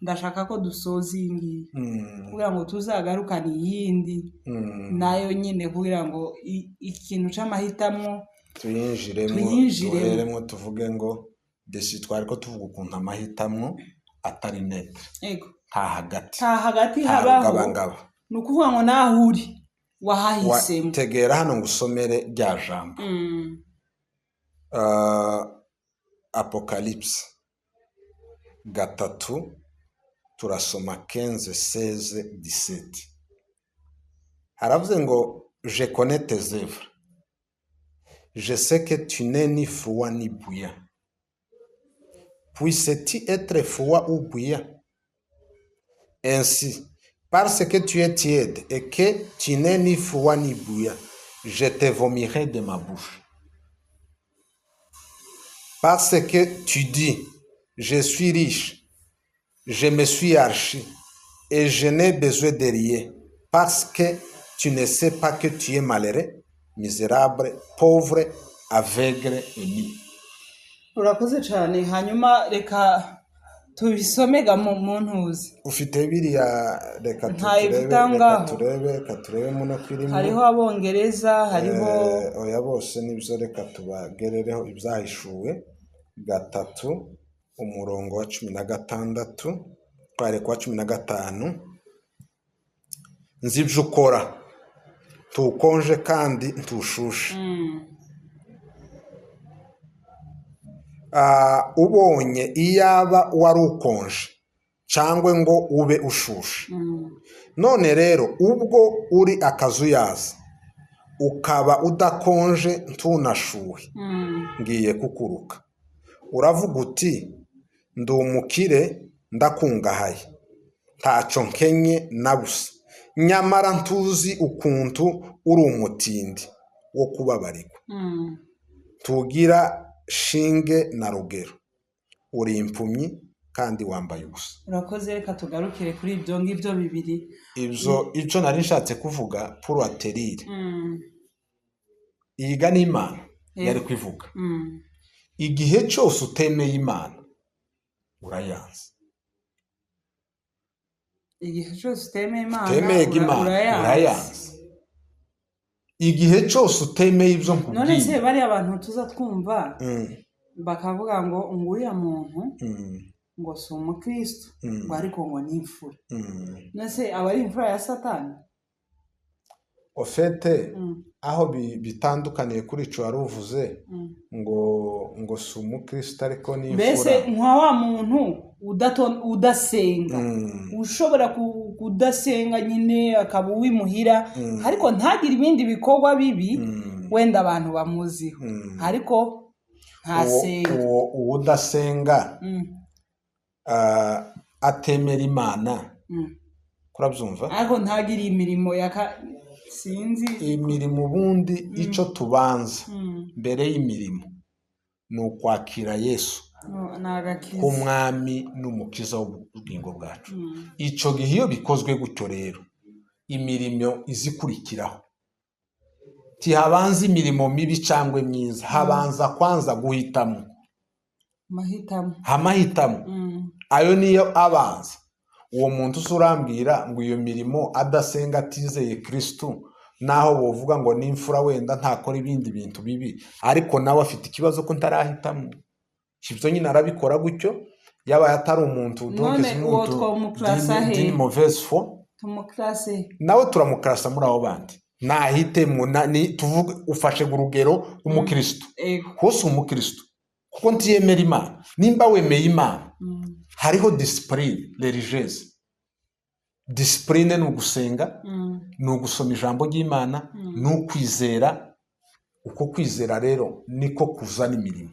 ndashaka ko dusoza iyi ngiyi kugira ngo tuzagarukane iyindi nayo nyine, kugira ngo ikintu c'amahitamo tuyinjiremo, duheremo, tuvuge ngo desi twari ko tuvuga ukuntu amahitamo atari net, nta hagati, nta hagati habaho. Ni ukuvuga ngo naho uri wahahisemo. Tegera hano ngo usomere rya jambo Apocalypse 3, turasoma 15, 16, 17. Haravuze ngo je connais tes œuvres, je sais que tu n'es ni froid ni bouillant. Puisses-tu être froid ou bouillant? Ainsi, parce que tu es tiède et que tu n'es ni froid ni bouillant, je te vomirai de ma bouche. Parce que tu dis, je suis riche, je me suis enrichi et je n'ai besoin de rien, parce que tu ne sais pas que tu es malheureux, misérable, pauvre, aveugle et nu. Urakoze cyane. Hanyuma reka tubisomega mu ntuzi. Ufite biriya, reka turebe muno kwirimo. Hariho abongereza, hariho oya bose nibyo, reka tubagerereho ibyahishuwe 3 umurongo wa 16 tware kwa 15. Nzi ibyo ukora, ntukonje kandi ntushushe. Ubonye iyaba wari ukonje cyangwa ngo ube ushushe. None rero ubwo uri akazuyaza ukaba udakonje ntunashuhe, ngiye kukuruka. Uravuga uti ndi umukire ndakungahaye, ntacyo nkenye na busa, nyamara ntuzi ukuntu uri umutindi wo kubabarirwa, tugira shinge na rugero, uri impumyi kandi wambaye ubusa. Urakoze, reka tugarukire kuri ibyo ngibyo bibiri. Ibyo icyo nari nshatse kuvuga pour atterrir. Iyiga n'Imana yari kwivuga. Igihe cyose utemeye Imana urayanze. Igihe cyose utemeye Imana urayanze. Igihe cyose utemeye ibyo nkubwiye. None se bari abantu tuza twumva bakavuga ngo nguriya muntu ngo si umukristo, ngo ariko ngo ni imfura. None se aba ari imfura ya Satani? Ofete aho bitandukaniye kuri ico wari uvuze ngo si umukristo ariko ni imfura. Mbese nka wa muntu udasenga, ushobora kudasenga nyine akaba uwimuhira, ariko ntagire ibindi bikorwa bibi wenda abantu bamuziho, ariko ntasenga. Uwo udasenga atemera Imana, kurabyumva, ariko ntagire imirimo Sinzi. Imirimo ubundi icyo tubanza mbere y'imirimo ni ukwakira Yesu Ni agakiza k'umwami n'umukiza w'ubugingo bwacu. Icyo gihe iyo bikozwe gutyo rero, imirimo izikurikiraho. Ntihabanza imirimo mibi cyangwa myiza, habanza kwanza guhitamo. Amahitamo. Amahitamo ayo niyo abanza. Uwo muntu se urambwira ngo iyo mirimo adasenga, atizeye Kirisitu, naho bovuga ngo n'imfura wenda ntakora ibindi bintu bibi, ariko nawe afite ikibazo ko ntarahitamo. Ibyo nyine arabikora gutyo, yabaye atari umuntu donc None si uwo umuntu twomuklasa he? d'une mauvaise foi. Tumuklase? Nawe turamukarasa muri abo bandi nahitemo. Tuvuge ufashe urugero umukristo. Hose umukristo kuko ntiyemera Imana. Nimba wemeye Imana, hariho discipline religieuse. Discipline ni ugusenga, ni ugusoma ijambo ry'Imana, ni ukwizera. Uko kwizera rero niko kuzana imirimo,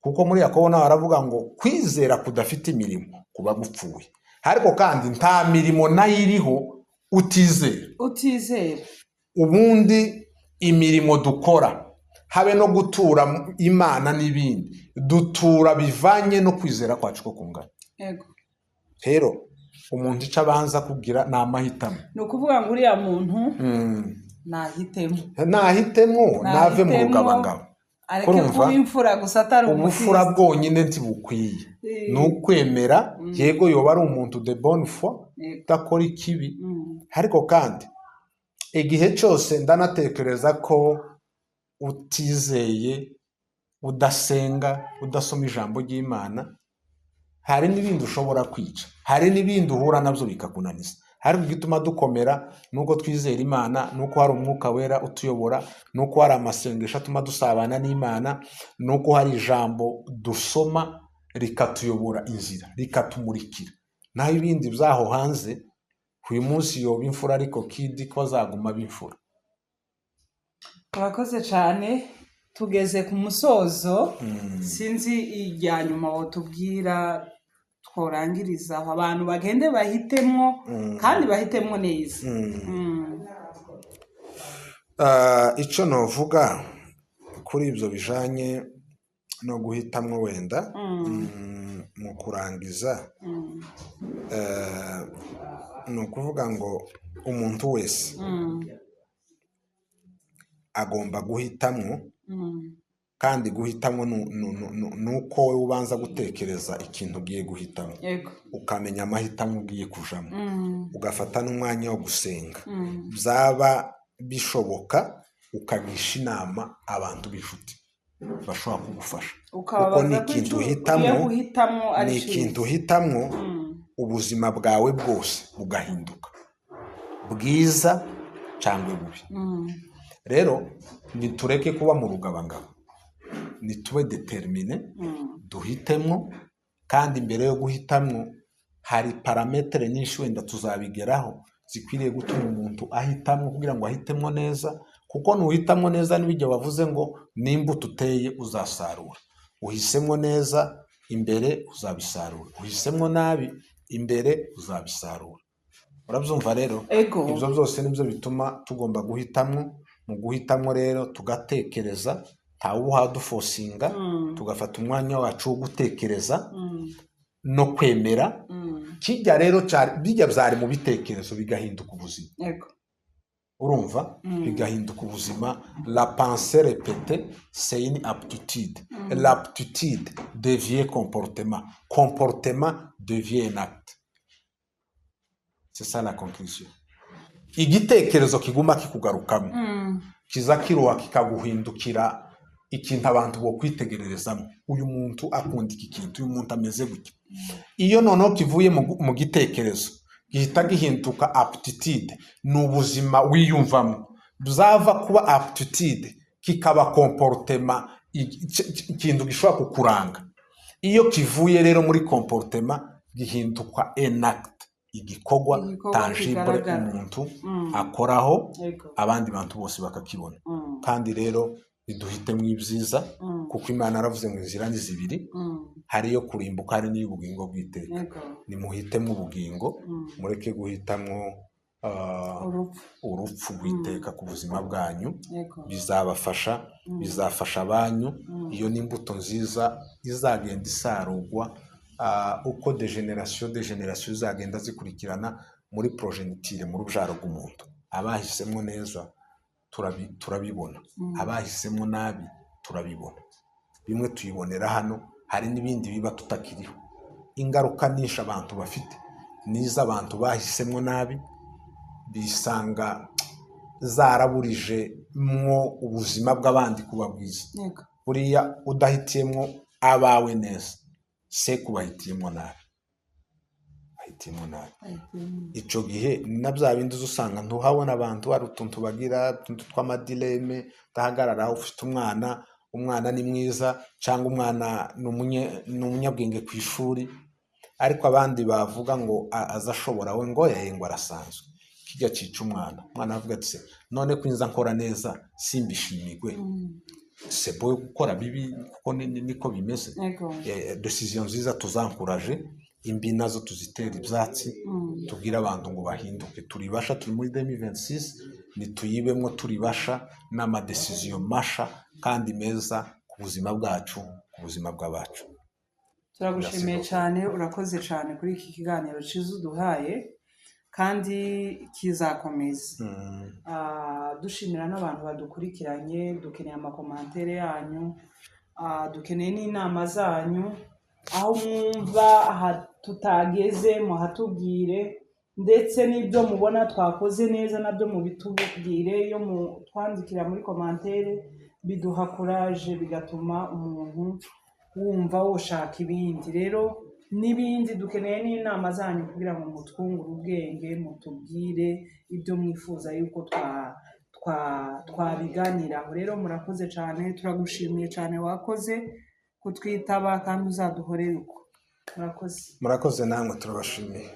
kuko muri Yakobo nawe aravuga ngo kwizera kudafite imirimo kuba gupfuye. Ariko kandi nta mirimo nayo iriho utizera. Utizera. Ubundi imirimo dukora, habe no gutura Imana n'ibindi, dutura bivanye no kwizera kwacu ko kungana. Rero umuntu icyo abanza kugira ni amahitamo. Ni ukuvuga ngo uriya muntu nahitemo. Nahitemo, nave mu Nahitemo, rugabangabo. areke Kurumva? kuba imfura gusa atari Ubufura umukristo. bwonyine ntibukwiye, ni ukwemera. Yego, yoba ari umuntu de bonne foi, udakora ikibi, ariko kandi igihe cyose ndanatekereza ko utizeye, udasenga, udasoma ijambo ry'Imana, hari n'ibindi ushobora kwica, hari n'ibindi uhura nabyo bikakunaniza. Ariko igituma dukomera nuko twizera Imana, nuko hari Umwuka Wera utuyobora, nuko hari amasengesho atuma dusabana n'Imana, nuko hari ijambo dusoma rikatuyobora inzira, rikatumurikira. Naho ibindi byaho hanze, uyu munsi yoba imfura, ariko kidi ko azaguma aba imfura. Urakoze cyane, tugeze ku musozo. Sinzi irya nyuma wotubwira tworangiriza aho, abantu bagende bahitemo kandi bahitemo neza. Icyo navuga kuri ibyo bijanye no guhitamwo wenda, mu kurangiza, ni ukuvuga ngo umuntu wese agomba guhitamwo. Kandi guhitamwo ni uko wowe ubanza gutekereza ikintu ugiye guhitamo, ukamenya amahitamo ugiye kujamo, ugafata n'umwanya wo gusenga, byaba bishoboka ukagisha inama abantu b'inshuti bashobora kugufasha, kuko Ukababaza ni ko ikintu icyo ugiye uhitamwo, guhitamo ari ni cyiza. ikintu uhitamwo, ubuzima bwawe bwose bugahinduka bwiza cyangwa bubi. Rero nitureke kuba mu rugabangabo, nitube déterminés, duhitemwo. Kandi mbere yo guhitamwo hari paramètres nyinshi, wenda tuzabigeraho, zikwiriye gutuma umuntu ahitamwo kugira ngo ahitemwo neza. Kuko nuhitamwo neza, n'ibijya bavuze ngo n'imbuto uteye uzasarura. Uhisemwo neza imbere uzabisarura, uhisemwo nabi imbere uzabisarura. Urabyumva rero? Ego. Ibyo byose nibyo bituma tugomba guhitamwo. Mu guhitamwo rero tugatekereza, ntawuhaduforcinga, tugafata umwanya wacu wo gutekereza no kwemera. Kijya rero bijya byari mu bitekerezo bigahinduka ubuzima. Urumva, bigahinduka ubuzima. La pensée répétée, c'est une aptitude. L'aptitude devient comportement, comportement devient un acte. C'est ça la conclusion. Igitekerezo kiguma kikugarukamo, kiza kiruha kikaguhindukira ikintu abantu bo kwitegererezamo: uyu muntu akunda iki kintu, uyu muntu ameze gutya. Iyo noneho kivuye mu gitekerezo, gihita gihinduka aptitude, ni ubuzima wiyumvamo. Bzava kuba aptitude kikaba comportement, ikintu gishobora kukuranga. Iyo kivuye rero muri comportement gihinduka un acte, igikorwa Igikorwa tangible kigaragara. umuntu akoraho, abandi bantu bose bakakibona. Kandi rero niduhitemo ibyiza, kuko Imana yaravuze ngo inzira ni zibiri, hari iyo kurimbuka, hari n'iy'ubugingo bw'iteka. Nimuhitemo ubugingo, mureke guhitamwo. Urupfu. Urupfu rw'iteka ku buzima bwanyu. Bizabafasha, bizafasha abanyu. Iyo ni imbuto nziza izagenda isarurwa uko de génération de génération izagenda zikurikirana muri progéniture, mu rubyaro rw'umuntu. Abahisemo neza turabibona, abahisemo nabi turabibona. Bimwe tuyibonera hano, hari n'ibindi biba tutakiriho. Ingaruka nyinshi abantu bafite ni iz'abantu bahisemo nabi, bisanga zaraburije mwo ubuzima bw'abandi kuba bwiza. Buriya udahitiyemo abawe neza, se kubahitiyemo nabi, bahitiyemo nabi. Icyo gihe ni na bya bindi uza usanga ntuhabona abantu hari utuntu bagira, utuntu tw'amadilemme udahagarara. Ufite umwana, umwana ni mwiza cyangwa umwana ni umunyabwenge ku ishuri, ariko abandi bavuga ngo aza ashobora, we ngo yaye, ngo arasanzwe. Kijya cyica umwana. Umwana avuga ati: "Se none ko inza nkora neza simbishimigwe, sebo yo gukora bibi?" Kuko niko bimeze. Décision nziza tuzankuraje, imbi nazo tuzitera ibyatsi, tubwire abantu ngo bahinduke. Turibasha, turi muri 2026, nituyibemwo turibasha n'amadécisions masha kandi meza ku buzima bwacu, ku buzima bw'abacu. Turagushimiye Merci. cyane, urakoze cyane kuri iki kiganiro cyiza uduhaye kandi kizakomeza. Dushimira n'abantu badukurikiranye. Dukeneye amacommentaires yanyu, dukeneye n'inama zanyu. Aho mwumva aha tutageze muhatubwire, ndetse n'ibyo mubona twakoze neza nabyo mubitubwire. Iyo mutwandikira muri commentaire biduha courage, bigatuma umuntu wumva woshaka ibindi. Rero n'ibindi dukeneye n'inama zanyu kugira ngo mutwungure ubwenge, mutubwire ibyo mwifuza yuko twabiganiraho. Rero murakoze cyane, turagushimiye cyane, wakoze kutwitaba kandi uzaduhorere uko. Murakoze. Murakoze namwe, turabashimiye.